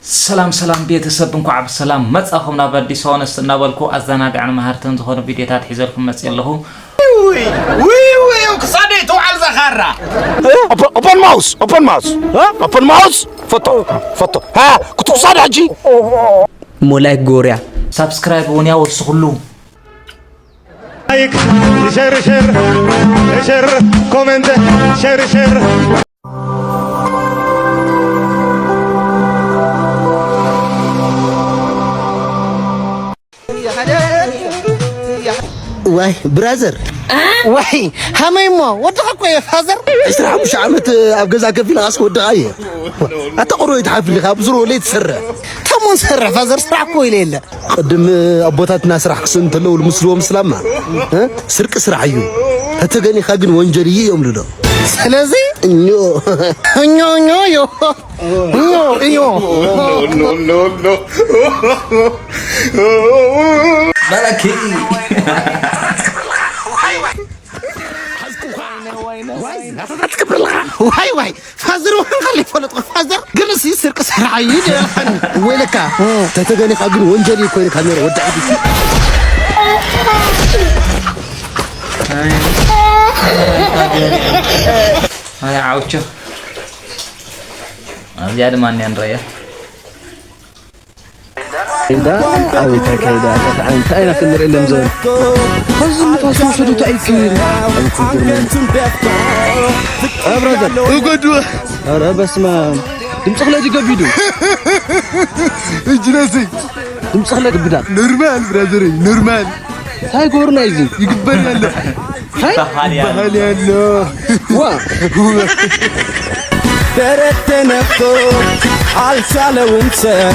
ሰላም ሰላም ቤተሰብ፣ እንኳዕ ብሰላም መጻኹም ናብ ኣዲስ ሆነስት እናበልኩ፣ ኣዘናጋዕን መሃርትን ዝኾኑ ቪዲዮታት ሒዘልኩም መጽየ ኣለኹ። ውይ ውይ ውይ፣ ክሳደይ ትውዓል ዘኻራ። Open mouse, open mouse, open mouse. ፈቶ ፈቶ ሃ ክትኩሳድ ሕጂ ሞላይክ ጎርያ ሳብስክራይብ እውን ያወስኹሉ። ላይክ ሸር ሸር ሸር ኮመንት ሸር ሸር ዋይ ብራዘር ዋይ ሃመይ እሞ ወድኻ እኮ እየ ፋዘር። ዕስራ ሓሙሽተ ዓመት ኣብ ገዛ ከፊልካ ኣስከ ወድኻ እየ። ኣታ ቆርቦ ይትሓፍልካ ብዝሮ ለይ ትሰርሕ። ተሞን ሰርሕ ፋዘር ስራሕ እኮ ኢለ የለ። ቅድም ኣቦታትና ስራሕ ክስእኑ እንተለዉ ምስልዎም ስላማ እ? ስርቂ ስራሕ እዩ። ተተገኒኻ ግን ወንጀል እዩ እዮም ልሎ። ስለዚ እኞ እኞ እኞ እዮ እዮ እዮ በረኪ ዋይ ዋይ ፋዘር ወንካል ይፈለጥ ፋዘር ግን ሲ ስርቂ ስራሕ እዩ ደልኸን ወይለካ ተተገኒኻ ግን ወንጀል እዩ ኮይንካ ነረ ወዲ ዓዲ ኣይ ዓውቸ ኣብዚኣ ድማ እኒኣ ንረእያ ከይዳ ኣበይ እንታይ ከይዳ እንታይ ኢና ክንርኢ ሎም ዘበን ከዚ ንፋስ ወሰዱ እንታይ እዩ ክብል ኣይክግርመን ብራዘር እጎዱ ኧረ በስመ ኣብ ድምፅኽ ለዲ ገቢዱ እጅነሲ ድምፅኽ ለዲ ግብዳ ኖርማል ብራዘር ኖርማል እንታይ ገብርና እዩ እዚ ይግበር ያለ እንታይ ባህል ያለ ባህል ያለ ዋ ደረት ተነፍቶ አልቻለውም ሰው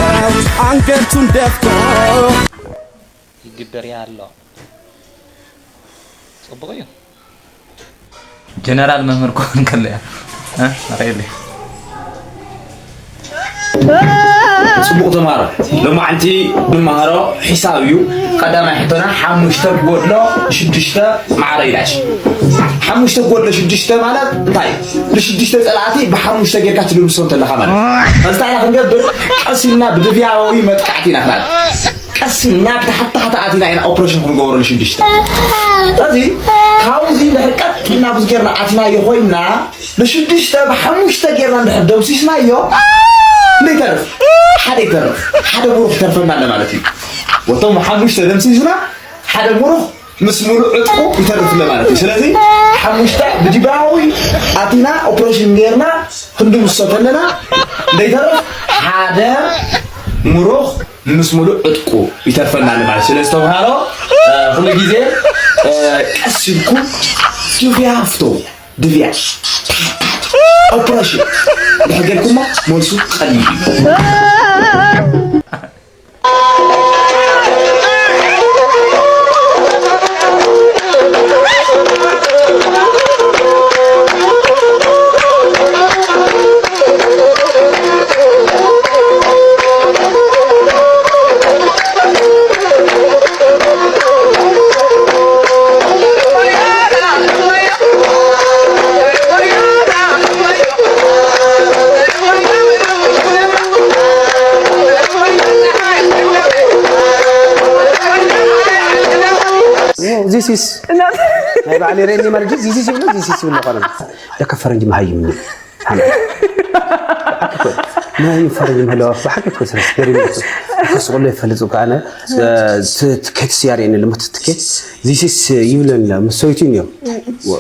አንገቱን ደፍቶ ይግበር ያለው ጽቡቅ እዩ። ጀነራል መምህር ክኾን ከሎ እያ እ? ኣርእየለይ ጽቡቕ ተማሃሮ። ሎማዓንቲ ንመሃሮ ሒሳብ እዩ። ቀዳማይ ሕቶና ሓሙሽተ ጎድሎ ሽዱሽተ ማዕረ ኢላች። ሓሙሽተ ጎድሎ ሽዱሽተ ማለት እንታይ? ንሽዱሽተ ጸላእቲ ብሓሙሽተ ጌርካ ትድምስሶ እንተለኻ ማለት እዩ። ሕዚ እንታይ ኢና ክንገብር? ቀስ ኢልና ብድብያዊ መጥቃዕቲ ኢና ክንኣቱ። ቀስ ኢልና ብታሕቲ ታሕቲ ኣቲና ኢና ኦፕሬሽን ክንገብሮ ንሽዱሽተ። ስለዚ ካብዚ እንድሕር ቀጥ ኢልና ብዙ ጌርና ኣቲናዮ ኮይንና ንሽዱሽተ ብሓሙሽተ ጌርና እንድሕር ደምሲስናዮ ዘይተርፍ ሓደ ይተርፍ ሓደ ብሩኽ ይተርፈና ኣለ ማለት እዩ። ወቶም ሓሙሽተ ደምሲስና ሓደ ብሩኽ ምስ ሙሉእ ዕጥቁ ይተርፍ ኣለ ማለት እዩ። ስለዚ ሓሙሽተ ብዲባዊ ኣቲና ኦፕሬሽን ጌርና ክንድምሶ ከለና ዘይተርፍ ሓደ ሙሩኽ ምስ ሙሉእ ዕጥቁ ይተርፈና ኣለ ማለት እዩ። ስለዚ ተምሃሮ ኩሉ ግዜ ቀስ ኢልኩም ድፍያ ፍተው። ድፍያ ኦፕሬሽን ድሕር ጌርኩሞ መልሱ ቀሊል እዩ። ዚሲስ ናይ ባዕለይ ርእየኒ ማለት ዚሲስ ይብሎ ዚሲስ ይብሎ ቀረ ለካ ፈረንጂ መሃይም እዩ ሓመድ ብሓቂ እኮ መሃይም ፈረንጂ ምህለዋ ብሓቂ እኮ ስለ ገሪም እኮ ከስቕሎ ይፈልጥ እኮ ኣነ ትኬት ስያ ርእየኒ ኣለሞ ትኬት ዚሲስ ይብለኒ ምስ ሰበይቱ እዩ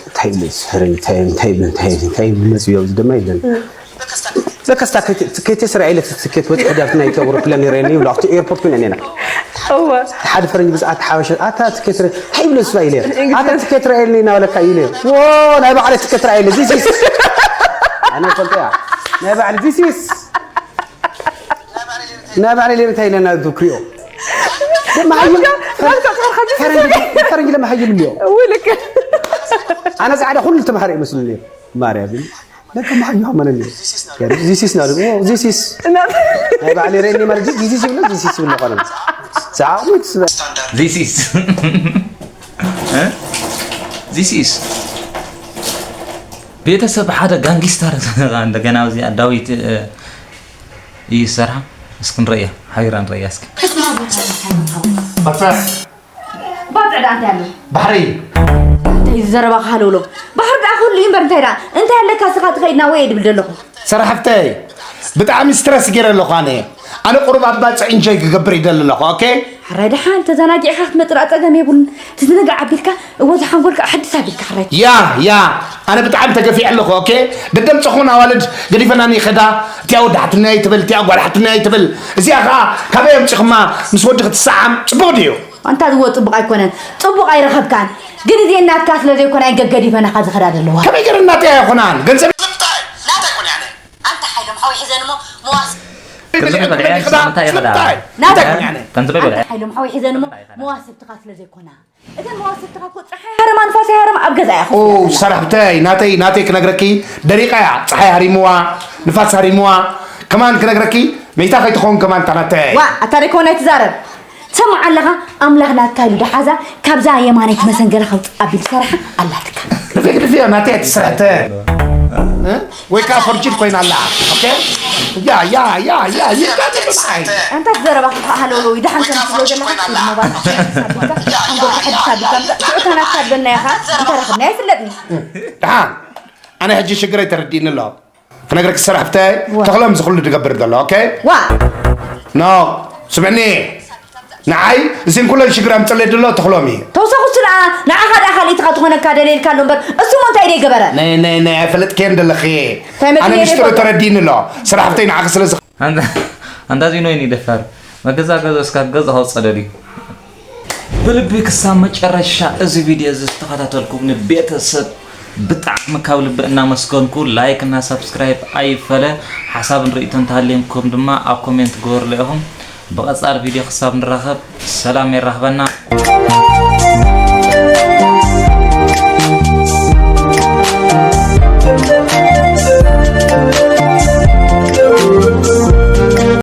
እንታይ ይብለ ፈረንጂ እንታይ እንታይ ይብለ እንታይ እንታይ ይብለ መጽዮ እዚ ድማ ይብለኒ ለካ ስታ ትኬት ስራ ኢለ ትኬት ወጥ ሕዳርት ናይ ተውሮ ክለን ይረኒ ይብላ ኣብቲ ኤርፖርት ኩነ ነና እወ ሓደ ፈረንጂ ብዛዕባ ሓበሻ ኣታ ትኬት ረ እንታይ ይብለ ስባ ኢለ ኣታ ትኬት ረ ኢለ ኢና ወለካ ኢለ ዎ ናይ ባዕለ ትኬት ረ ኢለ ዚስ ዚስ ኣነ ፈልጠያ ናይ ባዕለ ዚስ ዚስ ናይ ባዕለ ሌ እንታይ ኢለና ዝክሪኦ ደማ ሃይም ፈረንጂ ለማ ሃይም ልዮ እውልክ ኣነ ጻዕዳ ኩሉ ተማሃረ ይመስሉ ነይሩ ማርያም ለካ ማሓዩ ሃመነኒ ዚሲስ ና ዚሲስ ናይ ባዕለይ ረኒ ማለት ዚሲስ ይብለ ዚሲስ ይብለ ቆነ ዝዓቕሙ ትስበ ዚሲስ ዚሲስ ቤተሰብ ሓደ ጋንጊስተር እንደገና እዚኣ ዳዊት እዩ ዝሰርሓ እስኪ ንርእያ፣ ሓቢራ ንርእያ እስኪ። ባጽዕ ደኣ እንታይ ኣሎ? ባሕሪ። እንታይ እዩ ዘረባኻ ሃለውለው? ባሕሪ ደኣ ክህሉ እዩ እምበር እንታይ ደኣ? እንታይ ኣለካ እስኻ ትኸይድ ናበይ እየ ድብል ዘለኹ? ሰራሕፍተይ፣ ብጣዕሚ ስትረስ ገይረ ኣለኹ ኣነ። ኣነ ቁሩብ ኣብ ባጽዕ ኢንጆይ ክገብር ይደሊ ኣለኹ፣ ኦኬ? ሕራይ ደሓን ተዘናጊዕኻ ክትመጽእ ደኣ ጸገም የብሉን። ትዝንጋዕ ኣቢልካ እወ ዝሓንጎልካ ኣሕድስ ኣቢልካ ሕራይ። ያ ያ ኣነ ብጣዕሚ ተገፊዐ ኣለኹ ኦኬ ደደምፀኹን ኣዋልድ ገዲፈናኒ ይኸዳ እቲያ ወዲ ሓትነይ ትብል እቲያ ጓል ሓትነይ ትብል እዚኣ ከዓ ካበይ ኣምፂኹማ ምስ ወዲ ክትሰዓም ፅቡቕ ድዩ ኣንታ ዝዎ ፅቡቕ ኣይኮነን ፅቡቕ ኣይረኸብካን ግን እዚኤን ናትካ ስለ ዘይኮና እየን ገገዲፈናኻ ዝኸዳ ዘለዋ ከመይ ገይረን ናተይ ኣይኾናን ገንዘብ ናታይ ኮነ ኣነ ኣንታ ሓይሎም ሓወይ ሒዘን እሞ መዋስ ከምዚ በልዐ ስለምንታይ ይኸዳ እንታይ ኮነ ኣነ ከምዚ በልዐ ሓይሎም ሓወይ ሒዘን እሞ መዋስብትኻ ስለ ዘይኮና እተን መዋስብትኻ እኮ ፀሓይ ሃረማ ንፋስ ሃረማ ኣብ ገዛ እያ ኦ ሰራሕተይ ናተይ ናተይ ክነግረኪ ደሪቃ እያ ፀሓይ ሃሪምዋ ንፋስ ሃሪምዋ ከማን ክነግረኪ መይታ ከይትኸውን ከማን እታ ናተይ ዋ ኣታ ደይኮን ኣይትዛረብ ትሰምዓ ኣለኻ ኣምላኽ ናትካ ኢሉ ደሓዛ ካብዛ የማነይቲ መሰንገለ ከውፅእ ኣቢሉ ዝሰርሓ ኣላትካ ግደፍዮ ግደፍዮ ናተይ ትስራሕተ ወይ ከዓ ፎርጅድ ኮይና ኣላ ኦኬ ያ ያ ያ ያ ይቃጥል ብፀሓይ ኣንታ ዘረባኻ ከዓ ሃለውለው እዩ ደሓን ከም ትብሎ ዘለኻ ሞባይል ሓንጎልካ ሕድስ ኣቢልካ ትዑታ ናትካ ዝበልናዮ ከዓ እንተረኽብና ይፍለጥኒ ደሓን ኣነ ሕጂ ሽግረይ ተረዲእኒ ኣሎ ክነግረኪ ሰራሕፍተይ ተኽሎም ዝኽሉ ዝገብር ዘሎ ኦኬ ዋ ኖ ስምዕኒ ንዓይ እዚን ኩለን ሽግር ኣምፅለይ ድሎ ተኽሎም እዩ ተውሰኹ ስለ ንዓኻ ደኣ ካልኢትኻ ትኾነካ ደልየልካ ኣሎ እምበር እሱ ሞ እንታይ ደይ ገበረ ናይ ናይ ናይ ኣይፈለጥክየን ደለኺ እንታይ መግቢ ኣነ የለ ምስጢሩ ይፈልጦ? ተረዲኒ ኣሎ ስራሕፍተይ ንዓኺ ስለ ዝኽ ኣንታ ኣንታ ዚኖ ይኒ ደፋር መገዛ ገዛ እስካ ገዛ ኸውፀ ደልዩ ብልቢ ክሳብ መጨረሻ እዚ ቪድዮ እዚ ዝተኸታተልኩም ንቤተሰብ ብጣዕሚ ካብ ልቢ እናመስገንኩ ላይክ እና ሳብስክራይብ ኣይፈለ ሓሳብን ርእይቶን ተሃልየንኩም ድማ ኣብ ኮሜንት ግበሩለ ኢኹም ብቐፃል ቪድዮ ክሳብ ንራኸብ ሰላም የራኽበና